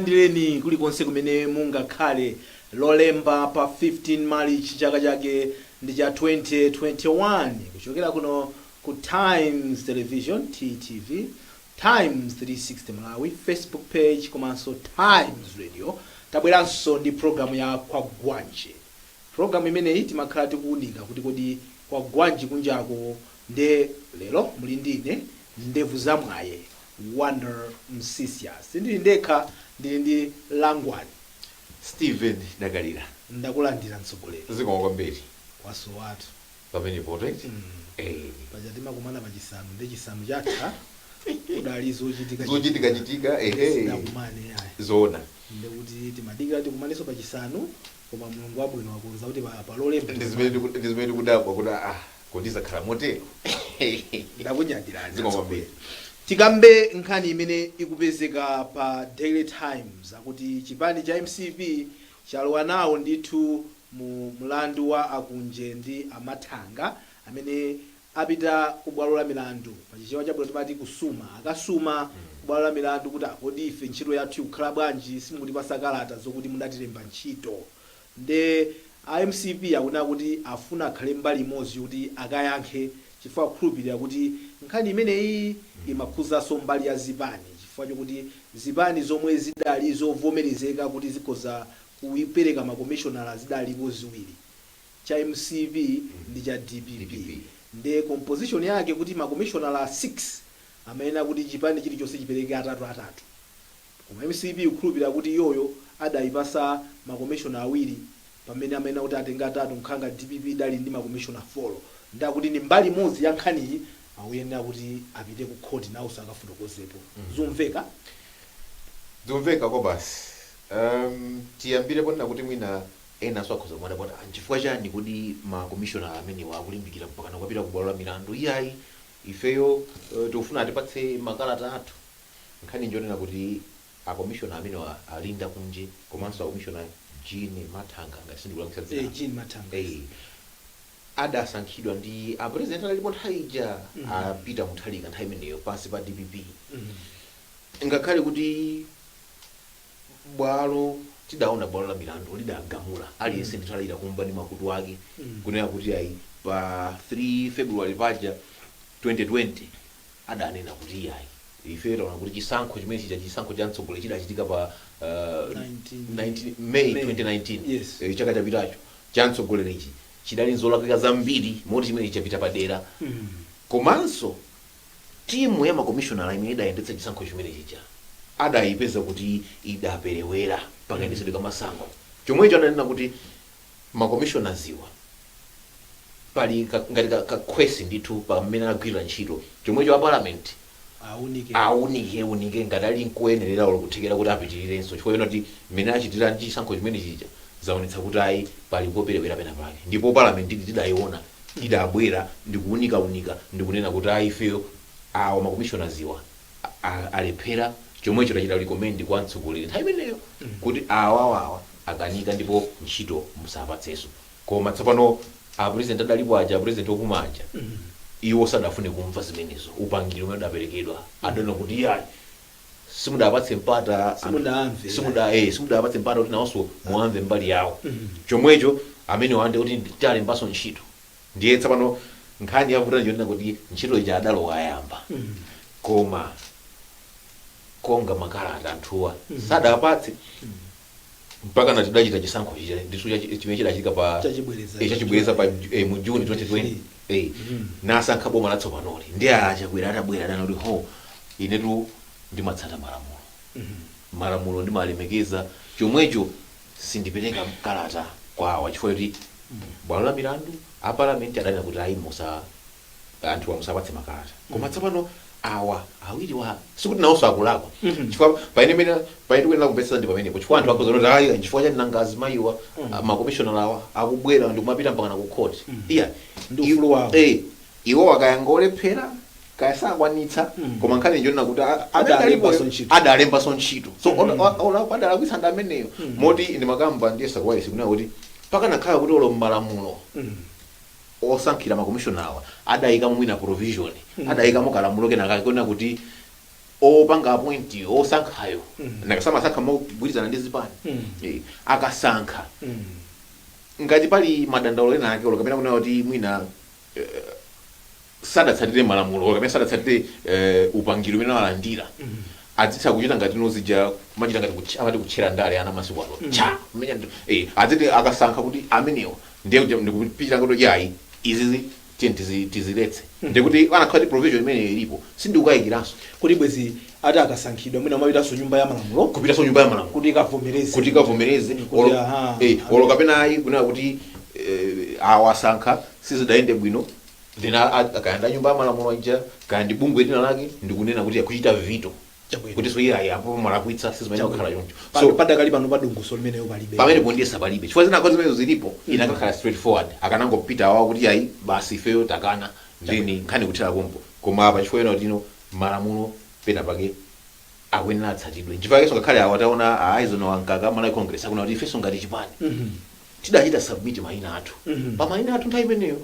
Tikulandireni kulikonse kumene mungakhale. Lolemba pa 15 March, chaka chake ndi cha 2021, kuchokera kuno ku Times Television, TTV, Times 360 Malawi Facebook page komanso Times Radio, tabweranso ndi programu ya Kwagwanji. Programu imeneyi timakhala tikuwunika kuti kodi kwagwanji kunjako. Nde lero muli ndine, ndevu zamwaye, Wonder Msisya. Sindili ndekha, ndili ndi Langwani. Stephen Dakalira. Ndakulandira, mtsogoleri. Zikomo kwambiri. Wasowatu. Pamenepo right. Paja timakumana pachisanu, ndi chisanu chatha kudali zochitika. Zochitika chitika, ehe. Sidakumane ayi. Zoona. Ndekuti timadikira tikumanenso pachisanu, koma Mulungu wabwino wakonza kuti palolemba. Ndi zimene tikudabwa kuti kodi zakhala motero? Ndakunyadirani. Zikomo kwambiri. Tikambe nkhani imene ikupezeka pa Daily Times, akuti chipani cha MCP chalowa nawo ndithu mu mlandu wa Akunje ndi Amathanga amene apita ku bwalo la milandu. Pachichewa chabwino timati kusuma, akasuma ku bwalo la milandu kuti akodi ife ntchito yathu ikukhala bwanji, simukutipasa kalata zokuti mudatilemba ntchito? Nde a MCP akunena kuti afuna akhale mbali imodzi kuti akayankhe, chifukwa kukhulupirira kuti nkhani imeneyi imakhuzanso mbali ya zipani, chifukwa chokuti zipani zomwe zidali zovomerezeka kuti zikhoza kupereka makomishonala zidalipo ziwiri, cha MCP ndi cha DPP. DPP. Nde composition yake kuti makomishonala 6 amayenera kuti chipani chilichonse chipereke atatu atatu, koma MCP ikukhulupirira kuti iyoyo adayipasa makomishona awiri pamene amayenera kuti atenge atatu, nkhanga DPP idali ndi makomishona 4. Ndakuti ni mbali imodzi ya nkhaniyi, akuyenera kuti apite ku khoti nawonso akafotokozepo. Zumveka? Zumveka ko basi. Tiyambire ponena kuti mwina enanso akhoza kumada poti nchifukwa chani kodi makomishonala amenewa akulimbikira mpaka nakapita ku bwalo la milandu? Iyayi, ifeyo tikufuna atipatse makalata athu. Nkhani njonena kuti akomishona amenewa, alinda Kunje komanso akomishona Jean Mathanga, ngati sindikulakwitsa dzina, Jean Mathanga, adasankhidwa ndi a president analipo nthawi ija, a Peter Mutharika, nthawi imeneyo pansi pa DPP. Ngakhale kuti bwalo, tidaona bwalo la milandu lidagamula, aliyense ndithu alayira kumva ndi makutu ake, kunena kuti ayi, pa 3 February paja 2020 adanena kuti iyayi, ife taona kuti chisankho chimene chija, chisankho cha mtsogoleri chidachitika pa 19 19 May, May. 2019, Yes. chaka chapitacho, cha mtsogolerichi chidali nzolakwika zambiri moti chimene chapita padera. Komanso timu ya makomishonala imene idayendetsa chisankho chimene chija adayipeza kuti idaperewera pakayendetsedwe ka masankho. Chomwecho adanena kuti makomishonaziwa pali ngati kakhwesi ndithu pamene anagwirira ntchito. Chomwecho a parliament aunike, aunike unike ngati ali nkoyenerera olo kuthekera kuti apitirirenso, chifukwa chona kuti mmene achitira ndi chisankho chimene chija zaonetsa kuti ayi, pali koperewera pena pake. Ndipo parliament tidayiona idabwera ndikuunikaunika ndikunena kuti ayi, ifeyo awa makomishonaziwa alephera. Chomwecho tachita recommend kwa mtsogoleri nthawi imeneyo kuti awawawa akanika ndipo ntchito musapatsenso. Koma tsopano a president adalipo aja, a president opuma aja, iwo sadafune kumva zimenezo. Upangiri umene udaperekedwa, adanena kuti iyayi, simudapatse mpata. Simudaamve. Simudapatse mpata kuti nawonso muamve mbali yawo. Chomwecho amene wande kuti talembanso ntchito. Ndiye tsopano nkhani yavuta njonena kuti ntchito ija adalowa, ayamba, koma konga makalata anthuwa sadapatse, mpaka na tidachita chisankho chija ndithu chimene chidachitika pa Chachibwereza. Chachibwereza pa mu June 2020, nasankha boma latsopanoli. Ndi Achakwera atabwera adana kuti, "Ho, inetu ndimatsata malamulo, malamulo ndimalemekeza, chomwecho sindipereka kalata kwawa, chifukwa choti bwalo la milandu, a parliament adanena kuti ayi, musa anthu musapatse makalata." Koma tsopano awa awiri wa sikuti nawonso akulakwa, chifukwa paine mene paine tikuyenera kumvetsetsa ndi pamenepo, chifukwa anthu akhoza kuti, "Ayi, chifukwa chani nanga azimayiwa, makomishonala awa akubwera ndikumapita mpaka na ku court?" Iya. Ndi ufulu wawo. Iwo akayangolephera kaya sakwanitsa, koma nkhani njonena kuti amene Adalembanso alipo ntchito. Adalembanso ntchito, so adalakwitsa ndi ameneyo. Moti ndimakamba ndiye sakuwaisi kunena kuti pakanakhala kuti olo mmalamulo osankhira makomishonawa adayikamo mwina provision, adayikamo kalamulo kenakake kunena kuti Opanga appoint, osankhayo, nakasamasankha mogwirizana ndi zipani, akasankha, ngati pali madandaulo ena ake, olo kapena kunena kuti mwina sadatsatire malamulo, olo kapena sadatsatire upangiri umene alandira, adzitha kuchita ngati nozija kumachita ngati amati kutchera ndale ana masiku ano cha kumenya adziti akasankha kuti amenewo, ndiye kuti ndikupita kuti yayi, izizi tiye tiziletse, ndiye kuti anakhala kuti provision imene ilipo, sindikukayikiranso kuti bwezi ati akasankhidwa mwina amapitanso nyumba ya malamulo, kupitanso nyumba ya malamulo kuti ikavomereze, kuti ikavomereze, kuti olo olo kapena ayi, kunena kuti awasankha, sizidayende bwino, then akayenda nyumba ya malamulo ija, kaya ndi bungwe lina lake, ndikunena kuti akuchita veto, kuti so iye ayi, apo malakwitsa, sizimayenera kukhala choncho. So padakali pano padongoso limeneyo palibe. Pamene pondiyesa palibe, chifukwa zina zimenezo zilipo, inakakhala straightforward, akanangopita awawo kuti ayi, basi, ifeyo takana, then nkhani kuthera pompo. Koma apa chifukwa ena tino malamulo pena pake akuyenera atsatidwe. Nchifukwa kenso ngakhale awa taona a Eisenhower Mkaka, Malawi Congress, akuna kuti ifenso ngati chipani tidachita submit mayina athu. Pa mayina athu nthawi imeneyo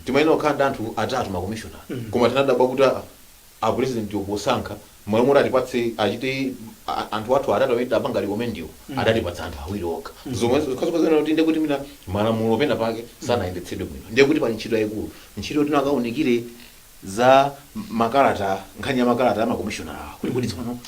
timayenera kukhala ndi anthu atatu, makomishona, koma tinadabwa kuti a president posankha, mmalo moti atipatse, achite anthu athu atatu amene tidapanga recommend iwo, adatipatsa anthu awiri okha, zomwe zikhazokozana kuti ndiye kuti mina malamulo pena pake sanayendetsedwe bwino. Ndiye kuti pali ntchito yayikulu, ntchito yoti akaunikire za makalata, nkhani ya makalata a makomishona awa, kuti tsopano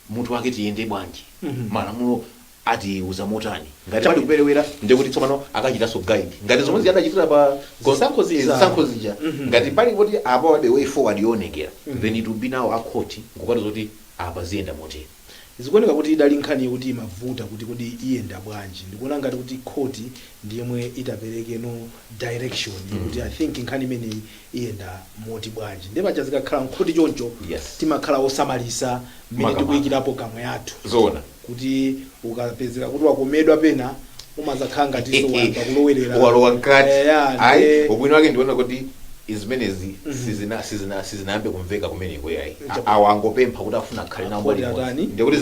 munthu wake tiyende bwanji, malamulo atiuza motani, ngati pali kuperewera, ndiye kuti tsopano akachitanso guide ngati zomwe ziyadachitira pa zisankho zija. Zisankho zija. Ngati pali kuti apa palibe way forward yoonekera, then it will be now a court nkukati zoti apa ziyenda motere. Zikuoneka kuti idali nkhani yokuti imavuta kuti kodi iyenda bwanji. Ndikuona ngati kuti khoti ndiyemwe itapereke no direction kuti I think nkhani imeneyi iyenda moti bwanji. Ndiye paja zikakhala mkhoti choncho, timakhala osamalisa mmene Makamaka. tikuyikirapo kamwe yathu, kuti ukapezeka kuti wakomedwa pena, umazakhala ngatinso wayamba kulowerera. Walowa mkati. Ya, ayi, ubwino wake ndiona kuti izimenezi sizinayambe kumveka kumeneko yayi. Awa angopempha kuti afuna akhale nawo Akhoti mbali imodzi. atani? Ndiye kuti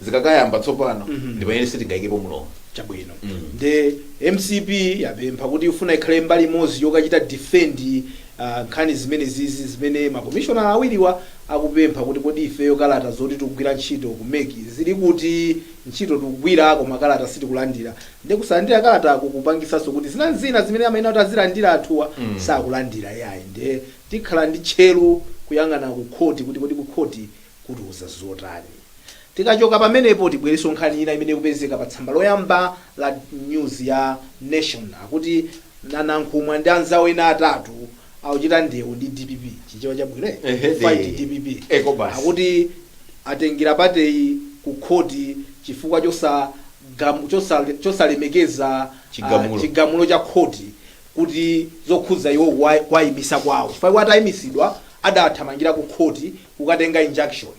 zikakayamba tsopano, ndi pamene sitingayikepo mulomo. Chabwino. Nde MCP yapempha kuti ifuna ikhale mbali imodzi yokachita defend nkhani zimene zizi zimene makomishona awiriwa akupempha, kuti kodi ifeyo kalata zoti tikugwira ntchito ku MEC zili kuti? Ntchito tikugwira koma kalata sitikulandira. Ndi kusalandira kalatako kupangisanso kuti zina zina zimene amayenera kuti azilandira anthuwa, sakulandira yayi. Nde tikhala ndi tcheru kuyang'ana ku khoti kuti kodi ku khoti kutiuza zotani. Tikachoka pamenepo, tibwerenso nkhani ina imene ikupezeka pa tsamba loyamba la news ya Nation, akuti Nankhumwa ndi anzawo ena atatu akuchita ndewu ndi DPP. Chichewa chabwino, eh? Fight DPP. Eko basi. Akuti atengera party ku khoti chifukwa chosalemekeza chigamulo. Chigamulo cha khoti kuti zokhudza iwo kuwayimisa kwawo, chifukwa iwo atayimisidwa adathamangira ku khoti kukatenga injunction.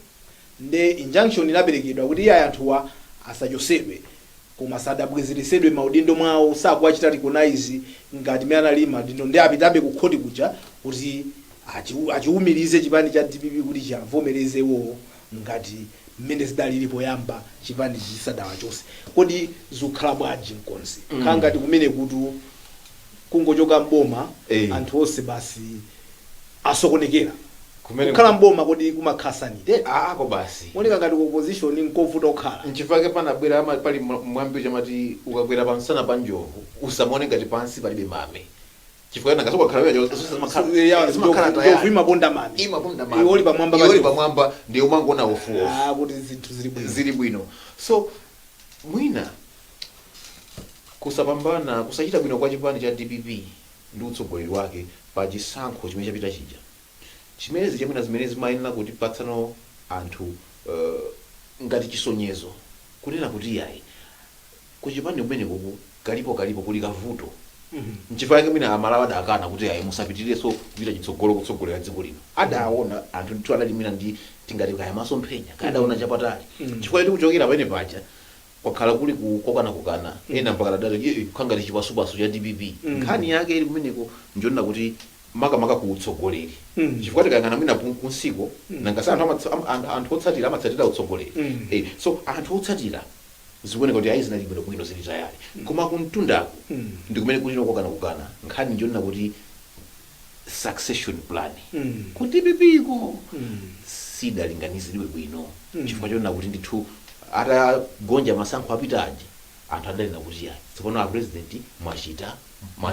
Nde injunction inaperekedwa kuti iye anthuwa asachosedwe, koma sadabwezeresedwe maudindo mwawo, sakuwachita recognize ngati mmene anali maudindo. Ndi apitabe ku khoti kuja kuti achiwumirize chipani cha DPP kuti chiavomereze iwowo ngati mmene zidalili poyamba chipani chisadawachose. Kodi zikukhala bwanji mkonzi? Khala ngati kumene kutu kungochoka mboma, anthu onse basi asokonekera. Kumene kukhala mboma kodi kumakhala sanity? Ako basi. Kuoneka ngati ku opposition nkovuta kukhala. Nchifukwa panabwera pali mwambi chamati ukakwera pansana pa njovu usamaone ngati pansi palibe mame, chifukwa nanga sokakhala wewe zimakhala njovu tayari. Imaponda mame. Imaponda mame. Iwe uli pamwamba pa Iwe uli njovu. pamwamba, ndiye umangoona ofuofu. Ah, kuti zinthu zili bwino. Zili bwino. So mwina kusapambana, kusachita bwino kwa chipani cha DPP ndi utsogoleri wake pa chisankho chimene chapita chija, chimene zija mwina zimene zimayenera kutipatsano anthu ngati chisonyezo kunena kuti yayi, kuchipani kumenekuku kalipo kalipo kuli kavuto. Nchifukwa chake mwina Amalawi adakana kuti ayi, musapitirirenso kupita chitsogolo kutsogolera dziko lino. Adaona anthu ndithu, adali mwina ndi tingati kaya masomphenya, kaya adaona chapatali, chifukwa choti kuchokera pamene paja kwakhala kuli kukokanakokana, ena mpaka adati kukhala ngati chipasupasu cha DPP. Nkhani yake ili kumeneko njonena kuti makamaka ku utsogoleri, chifukwa tikayang'ana mwina kunsiko, nanga si anthu anthu otsatira amatsatira utsogoleri? So anthu otsatira zikuoneka kuti ayi, zinali bwinobwino, zili tayali, koma kumtundaku ndi kumene kuli nokokana kokana. Nkhani njonena kuti Succession plan ku DPP ko sidalinganizidwe bwino, chifukwa chonena kuti ndithu atagonja masankho apitaji, anthu adanena kuti ayi, tsopano a president mwachita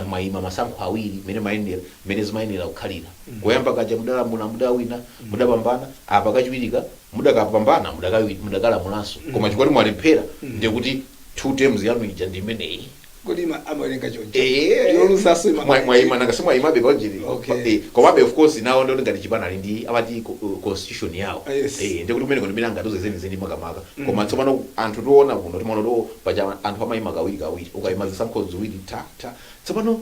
mwayima masankho awiri mene mayenera, mene zimayenera kukhalira. Koyamba kaja mudalamula, mudawina, mudapambana. Apa kachiwirika mudakapambana, mudakalamulanso, koma chifukwa mwalephera, ndiye kuti two terms yanu ija ndi imeneyi. Kodi amawerenga choncho? Eh. Yolusaso Mwayima, nanga simwayimabe panjiri? Okay. Komabe of course nawo ndoti ngati chipani ali ndi amati constitution yawo. Yes. Ndikuti kumene ndimene angatiuze zenizeni makamaka. Koma tsopano anthu tiona kuno, timaona to paja anthu amayima kawiri kawiri, ukayima zisankho ziwiri ta ta. Tsopano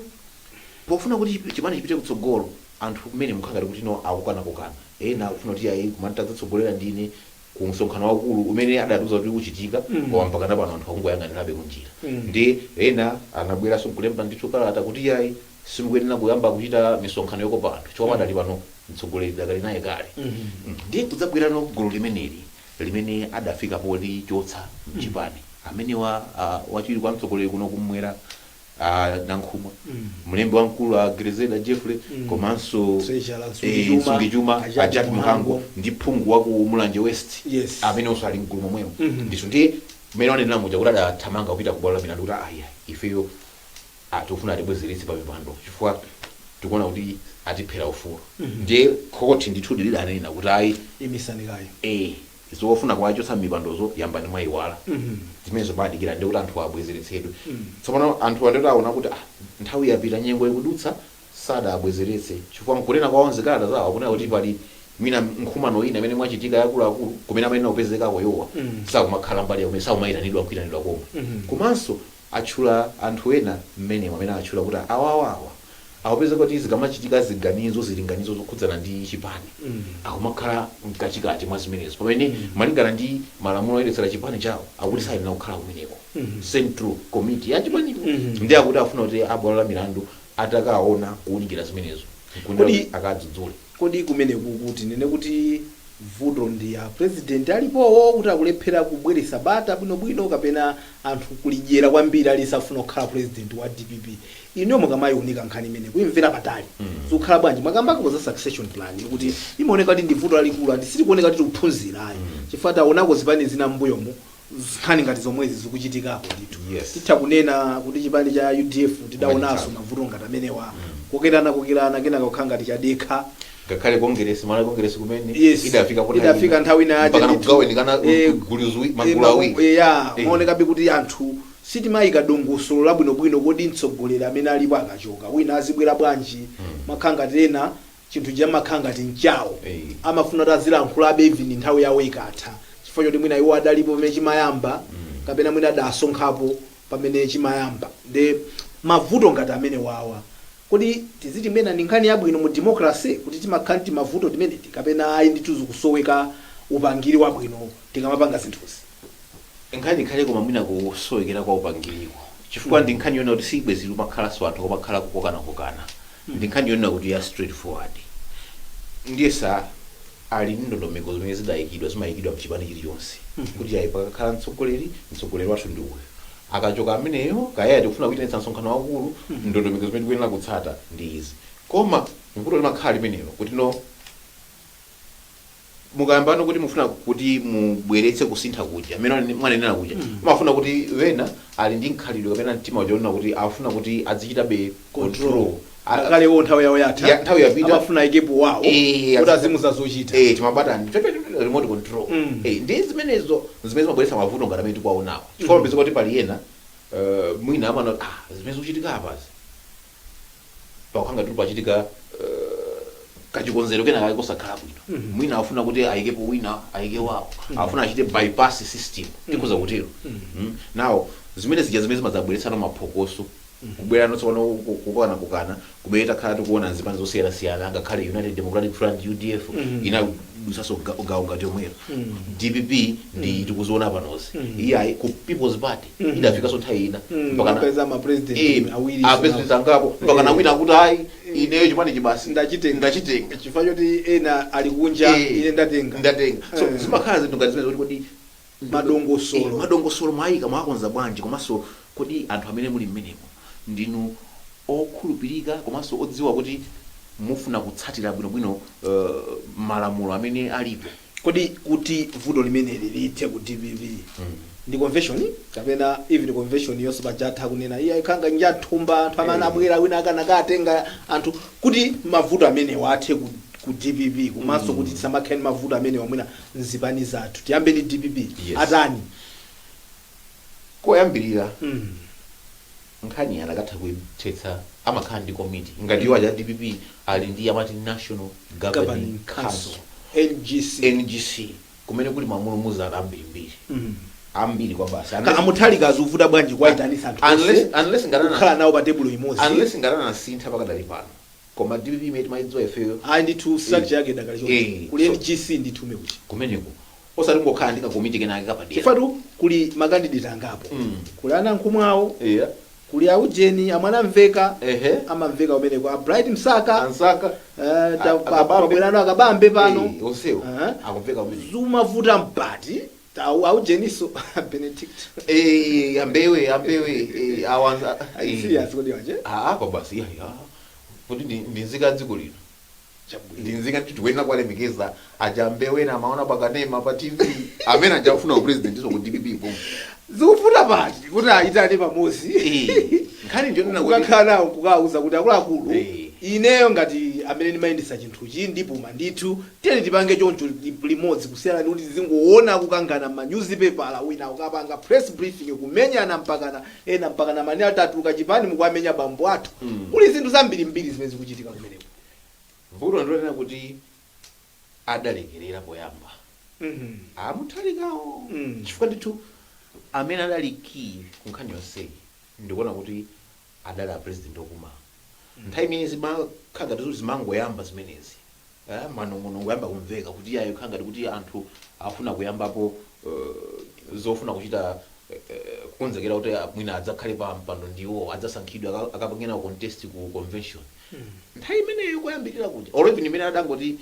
pofuna kuti chipani chipite kutsogolo, anthu kumene mukhangati kuti no akukanakukana, ena akufuna kuti ayi, kumati tadzatsogolera ndine ku msonkhano waukulu umene adatiuza kuti uchitika, koma mpaka pano anthu akungoyang'anirabe kunjira. Ndi ena anabweranso nkulemba ndithu kalata kuti yayi, simukuyenera kuyamba kuchita misonkhano yokopa anthu, chifukwa padali pano mtsogoleri dakali naye kale. Ndiye kudzabwerano gulu limeneli limene adafika polichotsa mchipani amene wa wachiwiri kwa mtsogoleri kuno kumwera, Nankhumwa, mlembi wamkulu a Grezelder Jeffrey, komanso Treasurer, Msungichuma, Msungichuma, Ajati a Jack Mhango. Mhango, ndi phungu wa ku Mulanje West, amenenso ali mgulu momwemo. Ndithu ndiye mmene wanenera muja kuti adathamanga kupita ku bwalo la milandu kuti aya, ifeyo tikufuna atibwezeretse pa mipando chifukwa tikuona kuti atiphera ufulu. Ndiye khoti ndithu lidanena kuti ayi, imisanikayo. Zofuna kuwachotsa mipandozo yambani mwayiwala. Zimene zomadikira ndi kuti anthu abwezeretsedwe. Tsopano anthu andoti aona kuti nthawi yapita, nyengo ikudutsa, sadabwezeretse, chifukwa nkunena kwa onse kalata zawo akunena kuti pali mwina nkhumano ina imene mwachitika yakuluakulu kumene amayenera kupezekako yowa, sakumakhala mbali yakumene, sakumayitanidwa nkuyitanidwa komwe. Komanso atchula anthu ena mmene amene atchula kuti awawawa akupeza kuti zikamachitika ziganizo, zilinganizo zokhudzana ndi chipani, akumakhala mkatikati mwa zimenezo, pamene malingana ndi malamulo oyendetsera chipani chawo akuti sayenera kukhala kumeneko, central committee ya chipanicho. Ndi akuti afuna kuti abwalo la milandu atakaona kuwunikira zimenezo, akadzudzule. Kodi kumeneku kuti nene kuti vuto ndi a president alipowo kuti akulephera kubweretsa bata bwinobwino, kapena anthu kulidyera kwambiri, alisafuna kukhala president wa DPP? Ino mukamayunika nkhani imene kuimvera patali, zikukhala bwanji? Mwakambako za succession plan kuti imaoneka kuti ndi vuto lalikulu, andi sitikuoneka kuti tikuphunzira ayi, chifukwa taonako zipani zina m'mbuyomu nkhani ngati zomwezi zikuchitikako ndithu. Titha kunena kuti chipani cha UDF tidaonanso mavuto ngati amenewa, kokerana kokerana, kenaka kukhala ngati chadekha. Ngakhale kongeresi, mala kongeresi kumene idafika po idafika nthawi ina yache mpakana ndithu. kugawanikana gulu magulu awiri. Ya, maonekabe kuti anthu sitimayika dongosolo labwinobwino. Kodi mtsogoleri amene alipo akachoka, wina azibwera bwanji? Makhala ngati ena chinthu chamakhala ngati mchawo, amafuna kuti azilankhulabe even nthawi yawo ikatha, chifukwa choti mwina iwo adalipo pamene chimayamba, kapena mwina adasonkhapo pamene chimayamba. Ndi mavuto ngati amene wawa, kodi tiziti mwina ndi nkhani yabwino mu democracy kuti timakhala ndi mavuto timeneti, kapena ayi ndithu zikusoweka upangiri wabwino tikamapanga zinthuzi? Nkhani ikhale koma mwina kusowekera kwa upangiriko, chifukwa ndi nkhani yonena kuti sibwezili umakhalanso anthu komakhala kukokanakokana. Ndi nkhani yonena kuti ya straightforward. Ndiye sa ali ndi ndondomeko zimene zidayikidwa, zimayikidwa mchipani chilichonse kuti ayi, pakakhala mtsogoleri, mtsogoleri wathu ndi uyu, akachoka ameneyo, kaya tikufuna kuyitanitsa msonkhano wakulu, ndondomeko zimene tikuyenera kutsata ndi izi. Koma vuto limakhala limenelo kuti no, mukayambano kuti mufuna kuti mubweretse kusintha kuja mmene mwanenera kuja, mafuna kuti wena ali ndi mkhalidwe kapena mtima uja onena kuti afuna kuti azichitabe control. Ngakhale iwo nthawi yawo yatha. Ya, nthawi yapita. Amafuna ayikepo wawo kuti azimuza zochita. Timabatani remote control. Ndi zimenezo zimene zimabweretsa mavuto ngati amene tikuwaonawa, chifukwa mapeza kuti pali ena mwina amana zimene zikuchitika apazi pakukhanga tuli pachitika kachikonzero kena kake kosakhala bwino. Mwina afuna kuti ayikepo wina, ayike wawo, afuna achite bypass system, tikhoza kutero. Now zimene zija zimene zimadzabweretsano maphokoso, kubwerano tsopano kukana kukana kumene takhala tikuona nzipani zosiyanasiyana. Ngakhale United Democratic Front, UDF, inadutsanso gawo ngati yomweyo. DPP ndi tikuziona panozi. Iyayi, ku People's Party idafikanso nthawi ina Mapeza ma president awiri. A president angapo, mpaka na wina akuti ayi, ineyo chipani chibasi Ndachitenga. Ndachitenga. Chifukwa choti ena ali kunja, ine ndatenga. Ndatenga. So zimakhala zinthu ngati zimene kuti kodi Madongosolo. Madongosolo mwayika, mwakonza bwanji? Komanso kodi anthu amene muli mmenemo ndinu okhulupirika komanso odziwa kuti Mufuna kutsatira bwinobwino malamulo amene alipo. Kodi kuti vuto limeneli lithe ku DPP ndi convention, kapena even convention yonse pajatha kunena iye ikhanga njathumba anthu amene abwera, wina akanakatenga anthu, kuti mavuto amenewa athe ku DPP, komanso kuti tisamakhale ndi mavuto amenewa mwina mzipani zathu? Tiyambe ndi DPP. Yes. Atani? Koyambirira, nkhani anakatha kuithetsa amakhala ndi komiti ngati iwo aja DPP ali ndi amati National Governing Governing Council, Council, NGC. NGC, kumene kuli mamulumuzana ambirimbiri, ambiri kwa basi. Ka amuthalika azuvuta bwanji kuwayitanisa anthu onse Unless ngatana kukhala nawo pa tebulo imodzi? Unless ngatana sintha pakadali pano, koma DPP imene timayidziwa ifeyo, Ayi ndithu, structure yake dakali choncho. Kuli NGC ndithu mekuti kumeneko osati ngokhala ndi kakomiti kenake kapadera. Chifatu kuli ma candidate angapo. Kuli anankhumwawo, kuli aujeni amwanamveka, amamveka kumeneko a Bright Msaka, Ansaka, Akabambe. Pabwerano akabambe pano. Eh, onsewo akumveka kumeneko. Zumavuta mpati aujeniso Benedict. Eh, ambewe ambewe, awanza. Serious kodi wanje? Ah, kwa basi ya kuti ndi nzika dziko lino, ndi nzika kuti tikuyenera kuwalemekeza aja ambewe na amaona pakanema pa TV amene ajafuna upresident iso ku DPP pomwe. Zikuvuta pati kuti ayitane pamodzi? Nkhani ndiyonena kuti Kukakhala nawo, kukawuza kuti akuluakulu, ineyo ngati amene ndimayendesa chinthuchi ndipuma ndithu, tiyeni tipange choncho limodzi, kusiyana ndi kuti zingoona kukangana ma newspaper, wina ukapanga press briefing, kumenyana mpakana ena mpakana mani atatuluka chipani mukuamenya bambo athu. Kuli zinthu zambirimbiri zimene zikuchitika kumeneko. Vuto ndilonena kuti adalekerera poyamba amuthalikawo, chifukwa ndithu amene adali key ku nkhani yonseyi ndikuona kuti adali a president okuma nthawi imene zimakhala ngati zimangoyamba zimenezi, manong'onong'o yamba kumveka kuti iyayo khala ngati kuti anthu afuna kuyambapo zofuna kuchita kukonzekera kuti mwina adzakhale pa mpando ndiwo adzasankhidwe akapangena contest ku convention. Nthawi imeneyo koyambirira kuja, or even imene adangoti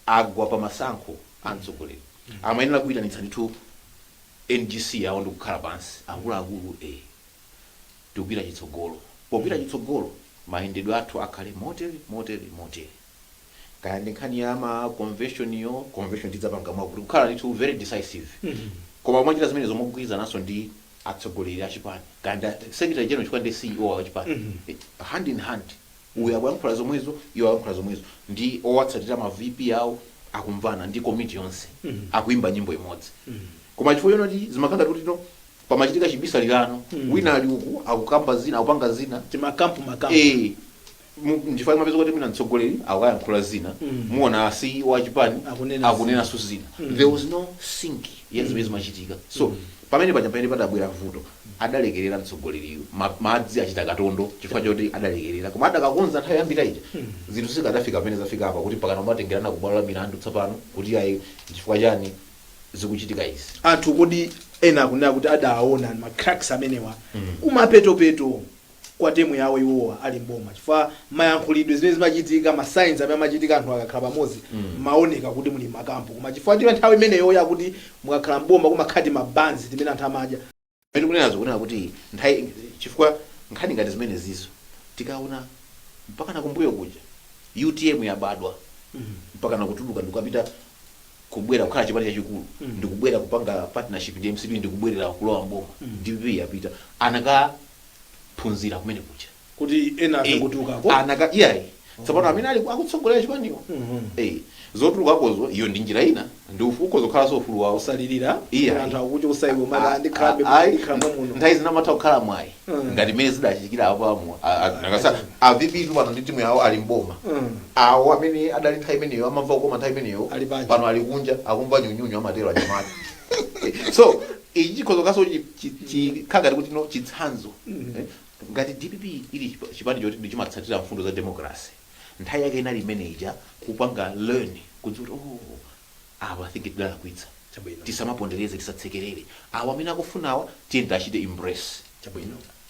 agwa pa masankho a mtsogoleri, amayenera kuyitanitsa ndithu NGC yawo ndi kukhala pansi, akuluakulu, tikupita chitsogolo, popita chitsogolo mayendedwe athu akhale motere motere motere, kaya ndi nkhani ya ma convention yo, convention tidzapanga mwakuti, kukhala ndithu very decisive. Koma mwachita zimenezo mogwirizananso ndi atsogoleri a chipani, kaya ndi secretary general, chifukwa ndi CEO wa chipani. Hand in hand, uyu akuyankhula zomwezo, iwo akuyankhula zomwezo, ndi owatsatira ma VP awo akumvana ndi komiti yonse, akuimba nyimbo imodzi. Koma chifukwa chonoti zimakhala kuti no pamachitika chibisalirano, wina ali uku akukamba zina, akupanga zina. Timakampu makampu. Nchifukwa mapeza kuti mwina mtsogoleri akukayankhula zina, muona asi wa chipani Akunena. Akunenanso zina. There was no sync ya zimene zimachitika. So pamene paja pamene padabwera vuto, adalekerera mtsogoleriyo. Madzi achita katondo chifukwa choti adalekerera. Koma adakakonza nthawi yambira ija, zinthu zikadafika pamene zafika apa kuti pakana umatengerana kubwalo la milandu tsopano kuti ayi, chifukwa chani zikuchitika izi? Anthu kodi ena akunena kuti adaona ma cracks amenewa kumapetopeto kwa term yawo iwowa ali mboma, chifukwa mayankhulidwe, zimene zimachitika, ma signs amene amachitika anthu akakhala pamodzi, maoneka kuti muli makampu. Koma chifukwa tiwe nthawi imeneyo yakuti mukakhala mboma kumakhati mabanzi timene anthu amadya. Pamene kunenazo kunena kuti nthawi, chifukwa nkhani ngati zimene zizo tikaona mpaka na kumbuyo kuja UTM yabadwa mpaka na kutuluka ndikukapita kubwera kukhala chipani chachikulu, ndikubwera kupanga partnership ndi MCP, ndikubwerera kulowa mboma, DPP yapita, anakaphunzira kumene kuja kuti ena azingotulukako. Anaka iyayi, tsopano amene ali akutsogolera chipaniwo, zotulukakozo iyo ndi njira ina, ndi ufuko zokhalanso ufulu wawo. Kusalirira. Iya. Anthu akuti usaiwe mata ndikhalambe ndikhalamba muno. Nthawi zina amatha kukhala mwayi, ngati mmene zidachitikira apo nakasa a VP tu pano ndi timu yawo ali mboma. Awo amene adali nthawi imeneyo amamva kukoma nthawi imeneyo Ali panja. Pano ali kunja akumva nyunyunyu, amatero anyamata. So ichi chikhozo kaso chikhala ngati kuti no chitsanzo. Ngati DPP ili chipani choti ndichimatsatira mfundo za democracy, nthawi yake inali imene ija kupanga learn, kudziwa kuti oh, awa I think tidalakwitsa. Tisamapondereze, tisatsekerere. Awa amene akufunawa tiye tachite embrace.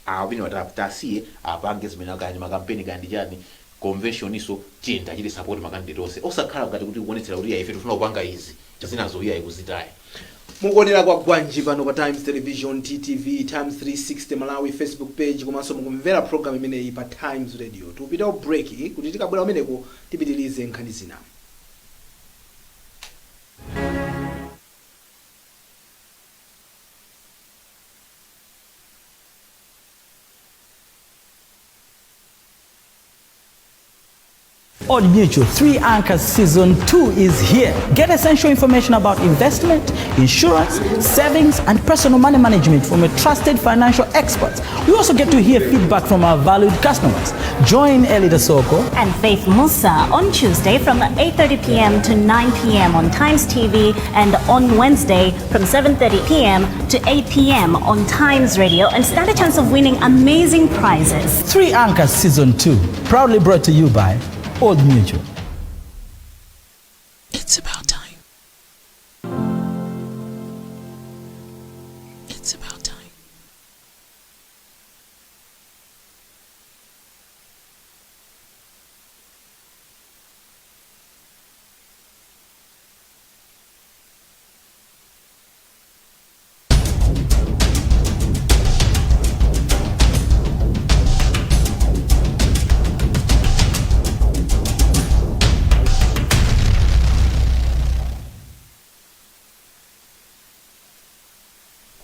Awa amene tasiye apange zimene kaya ndi makampeni kaya ndi chani, convention iso tiye tachite support ma candidate onse, osakhala ngati kuti kuonetsera kuti ife tifuna kupanga izi, zinazo iyayi kuzitaya. Mukuonera Kwagwanji pano pa Times Television, TTV, Times 360 Malawi Facebook page, komanso mukumvera program imeneyi pa Times Radio. Tikupita ku break kuti tikabwera kumeneko tipitilize nkhani zina. Old Mutual 3 Anchors Season 2 is here. Get essential information about investment, insurance, savings, and personal money management from a trusted financial expert. We also get to hear feedback from our valued customers. Join Elida Soko and Faith Musa on Tuesday from 8:30 p.m. to 9 p.m. on Times TV and on Wednesday from 7:30 p.m. to 8 p.m. on Times Radio and stand a chance of winning amazing prizes. 3 Anchors Season 2, proudly brought to you by Old Mutual. It's about time. It's about time.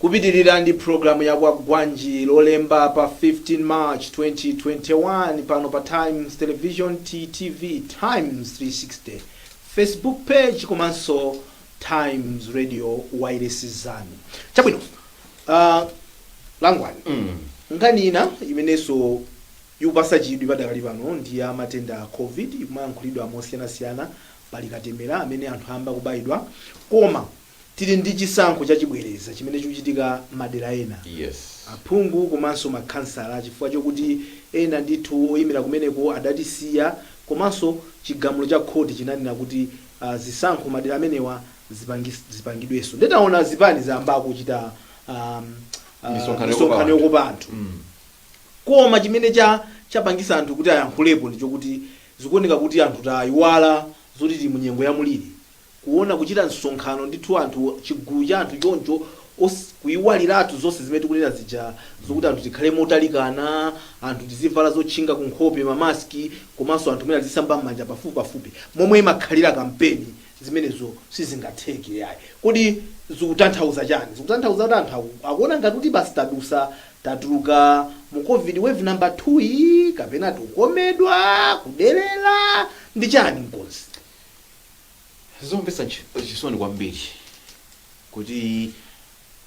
Kupitirira ndi programu ya Kwagwanji, Lolemba pa 15 March 2021, pano pa Times Television, TTV, Times 360 Facebook page komanso Times Radio wireless zanu. Chabwino, Langwani, nkhani ina imenenso ikupasa chidwi padakali pano ndi ya matenda a COVID. Ikumayankhulidwa mosiyanasiyana. Pali katemera amene anthu ayamba kubayidwa, koma tili ndi chisankho chachibwereza chimene chikuchitika madera ena, aphungu komanso makhansala, chifukwa chokuti ena ndithu oyimira kumeneko adatisiya, komanso chigamulo cha khoti chinanena kuti zisankho madera amenewa zipangidwenso. Ndetaona zipani zayamba kuchita Misonkhano misonkhano yokopa yokopa anthu. Koma chimene chapangisa anthu kuti ayankhulepo ndi chokuti zikuoneka kuti anthu tayiwala zoti tili munyengo ya muliri. Kuona kuchita msonkhano ndithu anthu, chigulu cha anthu choncho, kuyiwaliratu zonse zimene tikunena zija zokuti anthu tikhale motalikana, anthu tizivala zotchinga ku nkhope, mamaski, komanso anthu amene azisamba m'manja pafupi pafupi momwe imakhalira kampeni, zimenezo sizingatheke yayi. Kodi zikutanthauza chani? Zikutanthauza kuti anthu akuona ngati kuti basi tadusa, tatuluka mu COVID wave number 2 iyi, kapena tikukomedwa, kuderera, ndi chani mkonzi? Zomvetsa chisoni kwambiri kuti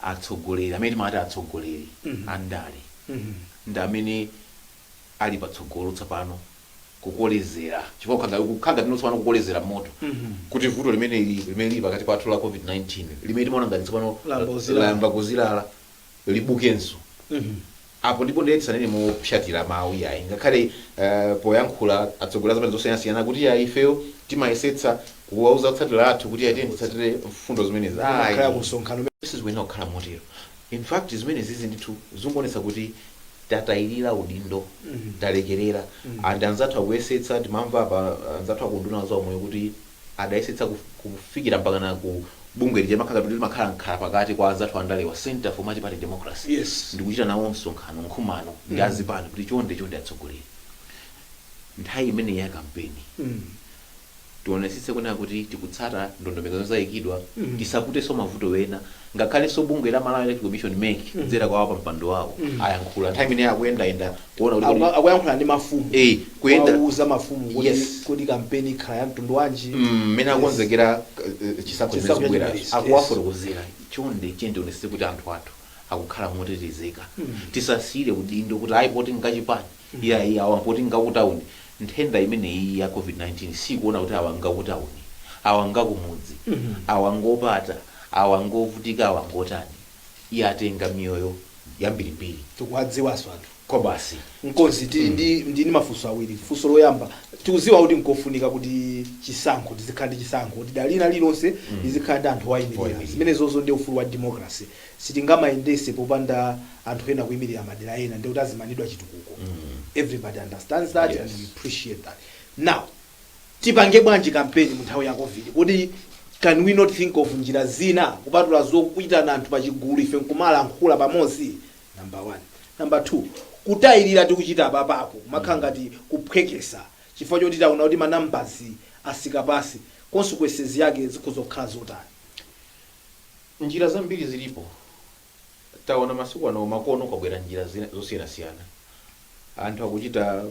atsogoleri amene timati atsogoleri andale ndi amene ali patsogolo tsopano kukolezera, chifukwa kukhanga tino tsopano kukolezera moto kuti vuto limene lili pakati pathu la COVID-19, limene timaona ngati tsopano layamba kuzilala. Layamba kuzilala, libukenso. Apo ndipo ndiye tisanene mopsatira mawu yayi, ngakhale poyankhula atsogoleri azipani zosiyanasiyana kuti yayi, ifeyo timayesetsa kuwauza otsatira athu kuti yayi, tiye titsatire mfundo zimenezi. Makhala Ayi. kusonkhano. Sizikuyenera kukhala motero. In fact, zimene zizi ndithu zikuonetsa kuti tatayirira udindo, talekerera. And anzathu akuyesetsa. Timamva apa anzathu akunduna za umoyo kuti adayesetsa kufikira mpaka na ku bungwe lija limakhala kuti limakhala nkhala pakati kwa anzathu andalewa, Center for Multi-Party Democracy, ndikuchita nawo msonkhano, nkhumano ndi azipani kuti chonde chonde atsogoleri, nthawi imeneyi ya kampeni tionetsetse kunena kuti tikutsata ndondomeko zayikidwa, tisaputenso mavuto wena. Ngakhalenso bungwe la Malawi Electoral Commission, MEC, kudzera kwa wapampando wawo, ayankhula nthawi imene akuyendayenda kuona kuti Akuyankhula ndi mafumu, kuyenda kuwauza mafumu kuti kuti kampeni ikhala ya mtundu wanji. Mmene akonzekera chisankho chimene Chisankho chikubwera, chachibwereza, akuwafotokozera, chonde chonde tionetsetse kuti anthu athu akukhala motetezeka, tisasiyire udindo kuti ayi, poti ngachipani, iyayi, awa poti ngakutawuni. Nthenda imeneyi ya COVID-19 sikuona kuti awa ngakutawuni, awa ngakumudzi, awa ngopata, awa ngovutika, awa ngotani. Yatenga miyoyo yambirimbiri. Tikuwadziwanso anthu. Kwa basi. Nkozi, tili ndi mafunso awiri. Funso loyamba, tikuziwa kuti nkofunika kuti chisankho tizikhala ndi chisankho, kuti dera lina lililonse lizikhala ndi anthu owayimirira. Owayimirira. Zimenezozo ndi ufulu wa democracy. Sitingamayendese popanda anthu ena kuyimirira madera ena, ndi kuti azimanidwa chitukuko. Everybody understands that and we appreciate that. Now, tipange bwanji kampeni mu nthawi ya COVID? Kuti Can we not think of njira zina kupatula zokuitana anthu pachigulu ife nkumalankhula pamodzi? Number one. Number two, kutayirira tikuchita apapapo kumakhala ngati kuphwekesa chifukwa choti taona kuti ma numbers asika pasi, consequences yake zikhoza kukhala zotani? Njira zambiri zilipo. Taona masiku ano makono kwabwera njira zosiyanasiyana. Anthu akuchita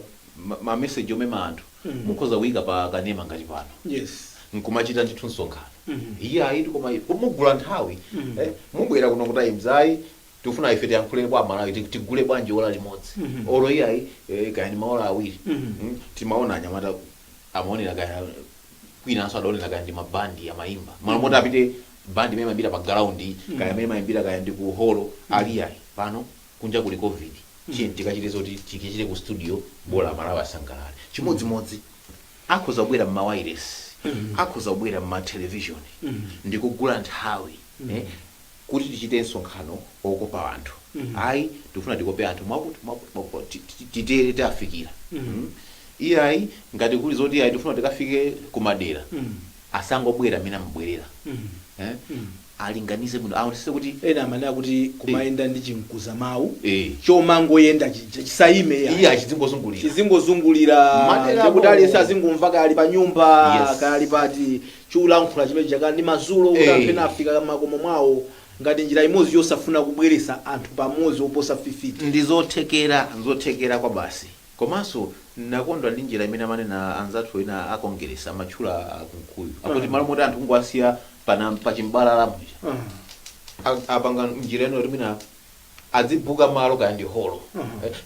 ma message omema anthu. Mukhoza kuyika pa kanema ngati pano, nkumachita ndithu msonkhano. Iye ayi, koma mugula nthawi. Mubwera kuno ku Times, ayi, tikufuna ife tiyankhule kwa Malawi, tigule bwanji ola limodzi, olo iye ayi, kaya ndi maola 2. Timaona anyamata amaonera, kaya kwinanso adaonera, kaya ndi mabandi amayimba malo moti apite bandi imene imayimbira pa ground, kaya imene imayimbira kaya ndi ku holo, ali ayi, pano kunja kuli COVID, chiye tikachite zoti tikichite ku studio, bola Malawi asangalale. Chimodzimodzi akhoza kubwera mma wireless, akhoza kubwera mma television ndikugula nthawi, kuti tichite msonkhano wokopa anthu. Ayi, tikufuna tikope anthu mwakuti mwakuti mwakuti, titere tiafikira. Iye ayi, ngati kuli zoti ayi, tifuna tikafike kumadera, asangobwera amene amabwerera, Alinganize bwino, aonese kuti Ena amanena kuti kumayenda ndi chimkuza mawu chomangoyenda chija, chisayime ya. Iye achizingozungulira. Chizingozungulira. Maderamo. Ndikuti aliyense azingomva, kali pa nyumba, kali pati, chulankhula chimene chakali ndi mazulo, kuti anthu ena afika makomo mwawo, ngati njira imodzi yosafuna kubweresa anthu pamodzi oposa 50. Ndi zothekera, zothekera kwa basi. Komanso nakondwa ndi njira imene amanena anzathu ena akongeresa, amatchula Kunkuyu, akuti malo moti anthu kungowasiya pana pachimbalala muja, apanga njira ino kuti mwina adzibuka malo, kaya ndi holo.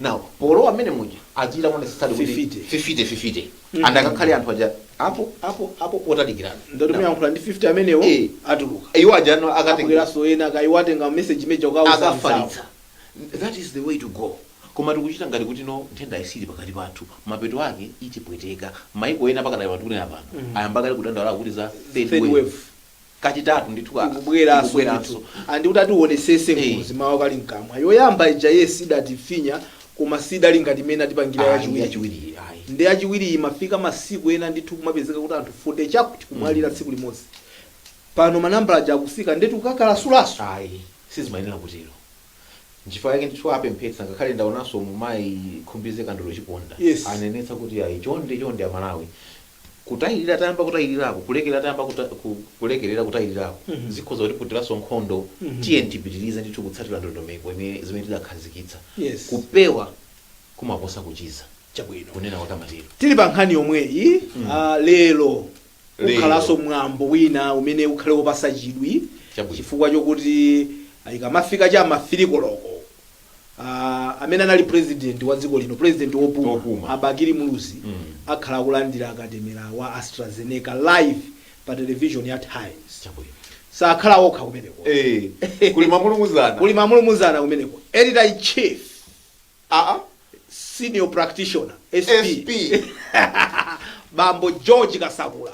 Now polowa amene muja adzichita kuonesetsadi kuti 50. 50 50, and akakhale anthu aja apo apo apo potalikirana. Ndoti muyankhula ndi 50 amenewo, atuluka. Iwo aja ano akatenga Abweranso ena, kayiwatenga message imene ukauza. Akafalitsa. That is the way to go. Koma tikuchita ngati kuti no, nthenda isili pakati pathu. Mapeto ake itipweteka. Maiko ena pakadali patikunena pano ayamba kale kudandaula kuti za third Third wave, wave. Kachitatu ndithu Ikubweranso. Ikubweranso. Ndithu andikuti atiwonesese ngozi mawu kali mkamwa. Yoyamba ija, yes, idatifinya, koma sidali ngati imene atipangira Ayi, yachiwiri. Yachiwiri ayi. Ndi yachiwiri imafika masiku ena ndithu kumapezeka kuti anthu 40 chakuti kumwalira tsiku limodzi. Pano manambala aja akusika, ndetu kukakalasulaso. Ayi, sizimayenera kutero. Nchifukwa chake ndithu apemphetsa. Ngakhale ndaonanso mumayi Khumbize Kandodo Chiponda anenetsa kuti ayi, chonde chonde Amalawi, kutayirira tayamba kutayirirako, kulekera tayamba kulekerera kutayirirako, zikhoza kuti putiranso nkhondo. Tiye tipitirize ndithu kutsatira ndondomeko imene zimene tidakhazikitsa. Kupewa kumaposa kuchiza. Chabwino. Kunena kwakamatero. Tili pa nkhani yomweyi, lero Lero. kukhalanso mwambo wina umene ukhale wopasa chidwi, chifukwa chokuti ikamafika cha ma 3 koloko, amene anali president wa dziko lino, president wopuma, Wopuma. A Bakili Muluzi, akhala akulandira akatemera wa AstraZeneca live pa television ya Times. Sakhala okha kumeneko. Kuli mamulumuzana. Kuli mamulumuzana kumeneko. Editor in chief, aa senior practitioner, SP, SP. Bambo George Kasakula,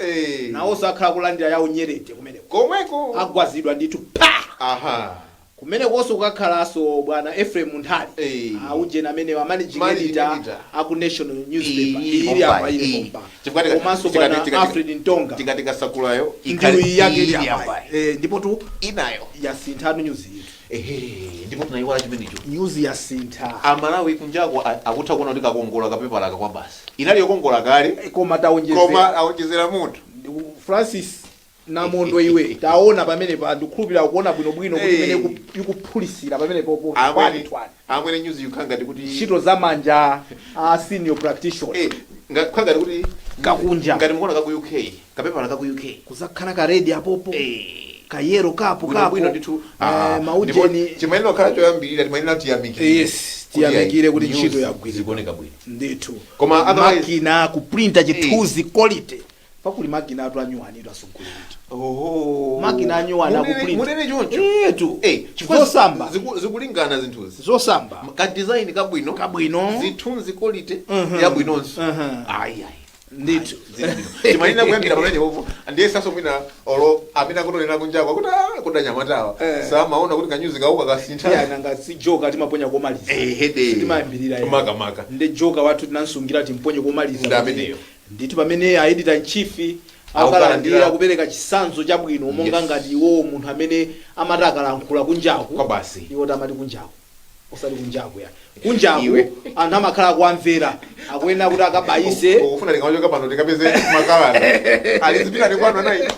nawonso akhala kulandira yawo nyerete kumeneko. Komweko. Agwazidwa ndithu pa. Kumenekonso kukakhalanso bwana Ephraim Munthali, aujeni amene wa managing Managing editor editor. aku National Newspaper. Ili Ili apa, ili pompa. pompa. Chifukwa Komanso bwana Alfred Ntonga. Tikati Kasakulayo Ndiyo yake ili ili apa. apa. Ndipo tu inayo yasinthatu news itu. Ehe, ndipo tunayiwala chimenecho. News yasintha. Amalawi kunjako akutha kuona kuti kakongola kapepala kwa basi. Inali yokongola kale, Koma taonjezera. Koma aonjezera munthu. Francis Namondo, iwe taona pamene pa, ndikukhulupirira kuona bwinobwino kuti imene ikuphulisira pamene popo Amwene, twani. amwene, news yukhala ngati kuti Ntchito za manja a senior practitioner. Khala ngati kuti Kakunja. Ngati mukuona kaku UK, kapepala kaku UK. Kuzakhala ka red apopo, ka yellow kapo kapo. Bwino ndithu. Maujeni. Chimayenera kukhala choyambirira, timayenera tiyamikire. Yes, tiyamikire kuti News ntchito yagwirika. Zikuoneka bwino. Ndithu. Koma otherwise- Makina kuprinta chithunzi quality, pakuli makina atu anyuwani asogoleritu. Oho. Makina anyuwani akuprinta. Munene choncho. Etu. Chifukwa Zosamba. Zikulingana zinthuzi. Zosamba. Ka design kabwino. Kabwino. Zithunzi quality yabwinonso. Ayi ayi. Ndithu. Timanena kuyambira pamene popo, ndiye saso mwina olo amene akutonera kunjako akuti, "Ah, kodi anyamatawa samaona kuti kanyuzi kauka kasintha?" Iya, nanga si joka timaponya komaliza? Ehede. Timayambirira ya. Makamaka. Ndi joka wathu tinansungira timponye komaliza. Ndi ameneyo. Ndithu, pamene a editor in chief Akukalandira, kupereka chitsanzo chabwino monga ngati iwowo munthu amene amati akalankhula kunjaku. Kwa basi. Iwo amati kunjaku, osati kunjaku ya kunjaku. Iwe. Anthu amakhala akuamvera, akuyenera kuti akabayise. Ukufuna ndikamachoka pano ndikapeze makalata alizipita kwanu anayi.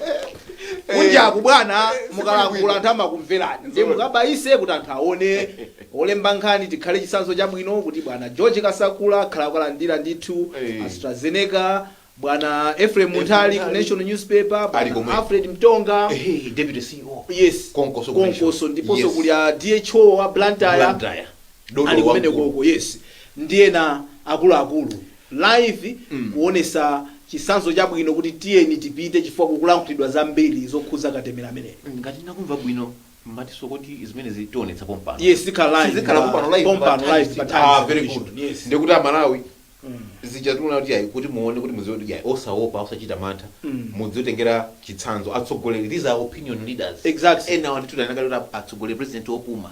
Kunjaku bwana, mukalankhula anthu amakumverani, ndiye mukabayise kuti anthu aone olemba nkhani, tikhale chitsanzo chabwino kuti bwana George Kasakula akhala akulandira ndithu AstraZeneca, bwana Ephraim Munthali ku Munthali. National Newspaper, Ali bwana komwe. Alfred Mtonga. Deputy CEO. Yes. Konkoso ku Nation. Konkoso, ndiponso kuli a DHO wa Blantyre. Blantyre. Dodo Ali kumene wamkulu. koko, yes, ndiyena akuluakulu live kuonesa chitsanzo chabwino kuti tiyeni tipite, chifukwa kukulankhulidwa zambiri zokhuza katemera ameneyo. Ngati nakumva bwino, matiso kuti zimene zitionetsa pompano. Yes, zikhala live. Zikhala pompano live. Pompano pa live pa Times. Times Ah, very Television, good. yes. Ndikuti amalawi, zija tiona kuti ayi, kuti muone, kuti mudziwe kuti ayi, osaopa, osachita mantha, mudziotengera chitsanzo atsogoleri. These are opinion leaders. Ena wandithu anakati kuti atsogoleri, president wopuma,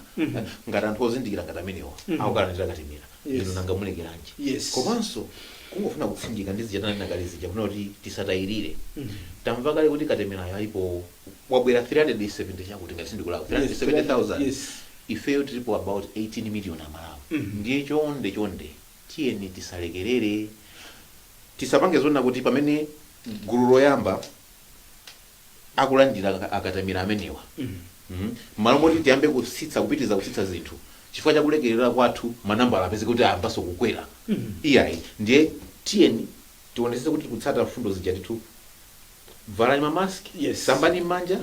ngati anthu ozindikira ngati amenewa akukalandira katemera, ino nanga mulekeranji? Komanso kungofuna kutsindika ndi zija tanena kale zija, kuna kuti tisatayirire. Tamva kale kuti katemerayo alipo, wabwera 370 chakuti, ngati sindikulawa, 370,000. Ifeyo tilipo about 18 million amalawi. Ndiye chonde chonde, tiyeni tisalekerere, tisapange zona kuti pamene gulu loyamba akulandira akatemera amenewa, malo moti tiyambe kutsitsa, kupitiriza kutsitsa zinthu, chifukwa chakulekerera kwathu manambala apeze kuti ayambanso kukwera. Iyayi, ndiye tiyeni tionetsetse kuti tikutsata mfundo zija ndithu: valani mamaski, sambani m'manja,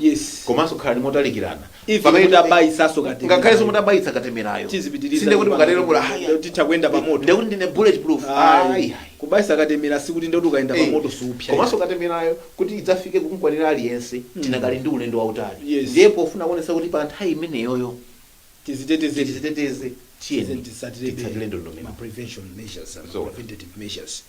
komanso khalani motalikirana. Even Pamene kuti abayisaso katemera. Ngakhalenso mutabayitsa katemerayo, Tizipitiriza. sinde kuti mukatero mula haya, Titha kuyenda pamoto. ndekuti ndine bulletproof. Ayi. Ayi. Kubayisa katemera sikuti ndekuti ukayenda pamoto supya. Komanso katemerayo kuti idzafike kumkwanira aliyense, tinakali ndi ulendo wautali. Ndiye pofuna kuonetsa kuti pa nthawi imeneyoyo tiziteteze, tiziteteze, tiyeni titsatire titsatire ndondomeko. Ma prevention measures, ma Zoona. preventative measures.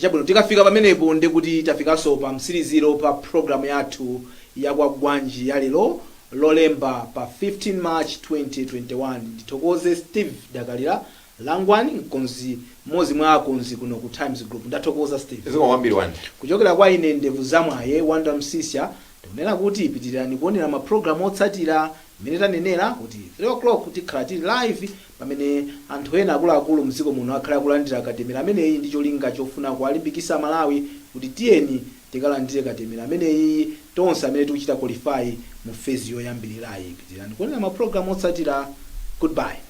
Chabwino, tikafika pamenepo ndikuti tafikanso pa mtsiriziro pa programu yathu yakwagwanji ya lero, Lolemba pa 15 March 2021. Ndithokoze Steve Dakalira Langwani, mkonzi, mmodzi mwa akonzi kuno ku Times Group. Ndathokoza, Steve. Zikomo kwambiri, Wanda. Kuchokera kwa ine ndevu zamwaye Wanda Msisya, ndikunena kuti pitirirani kuonera mapulogalamu otsatira. Mmene tanenera kuti 3 o'clock tikhala tili live pamene anthu ena akuluakulu mdziko muno akhale akulandira katemera ameneyi, ndi cholinga chofuna kuwalimbikitsa Malawi kuti tiyeni tikalandire katemera ameneyi, tonse amene tikuchita qualify mu phase yoyambirirayi. Pitirirani kuonera mapulogalamu otsatira. Goodbye.